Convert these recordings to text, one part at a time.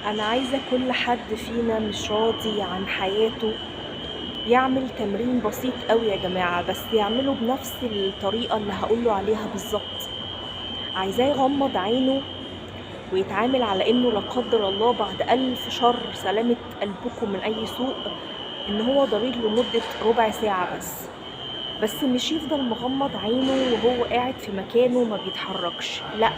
أنا عايزة كل حد فينا مش راضي عن حياته يعمل تمرين بسيط قوي يا جماعة، بس يعمله بنفس الطريقة اللي هقوله عليها بالظبط. عايزاه يغمض عينه ويتعامل على انه لا قدر الله بعد ألف شر، سلامة قلبكم من أي سوء، ان هو ضرير لمدة ربع ساعة بس مش يفضل مغمض عينه وهو قاعد في مكانه ما بيتحركش، لا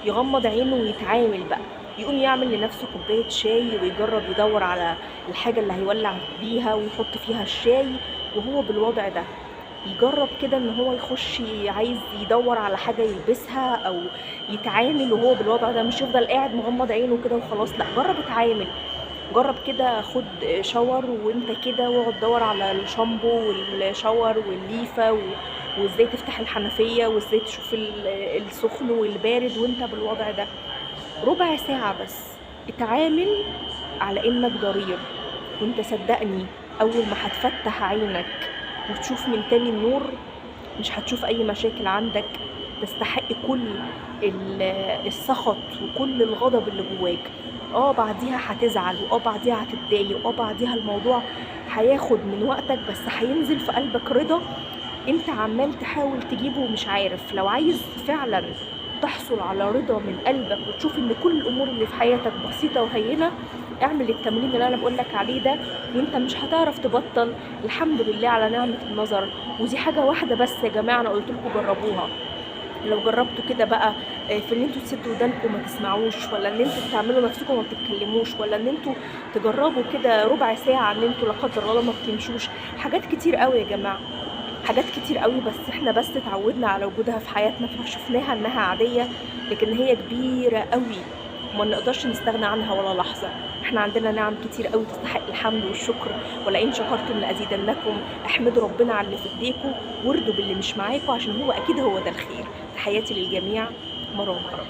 يغمض عينه ويتعامل بقى، يقوم يعمل لنفسه كوباية شاي ويجرب يدور على الحاجة اللي هيولع بيها ويحط فيها الشاي وهو بالوضع ده، يجرب كده ان هو يخش عايز يدور على حاجة يلبسها او يتعامل وهو بالوضع ده، مش يفضل قاعد مغمض عينه كده وخلاص، لا جرب اتعامل، جرب كده خد shower وانت كده واقعد دور على الشامبو وال shower والليفة وازاي تفتح الحنفية وازاي تشوف السخن والبارد وانت بالوضع ده. ربع ساعة بس اتعامل على انك ضرير، وانت صدقني اول ما هتفتح عينك وتشوف من تاني النور مش هتشوف اي مشاكل عندك تستحق كل السخط وكل الغضب اللي جواك. بعديها هتزعل، وبعديها هتتضايق، وبعديها الموضوع هياخد من وقتك، بس هينزل في قلبك رضا انت عمال تحاول تجيبه ومش عارف. لو عايز فعلا تحصل على رضا من قلبك وتشوف ان كل الامور اللي في حياتك بسيطة وهينة، اعمل التمرين اللي انا بقولك عليه ده وانت مش هتعرف تبطل. الحمد لله على نعمة النظر. ودي حاجة واحدة بس يا جماعة انا قلت لكم جربوها، لو جربتوا كده بقى في ان انتوا تسدوا ودانكم ما تسمعوش، ولا ان انتوا تعملوا نفسكم ما بتتكلموش، ولا ان انتوا تجربوا كده ربع ساعة ان انتوا لا قدر الله ما بتمشوش. حاجات كتير قوي يا جماعة، حاجات كتير قوي، بس احنا بس اتعودنا على وجودها في حياتنا فشفناها انها عادية، لكن هي كبيرة قوي وما نقدرش نستغنى عنها ولا لحظة. احنا عندنا نعم كتير قوي تستحق الحمد والشكر، ولئن شكرتم لأزيدنكم. احمدوا ربنا على اللي في ايديكم وارضوا باللي مش معاكم، عشان هو اكيد هو ده الخير. تحياتي للجميع، مروة مغربي.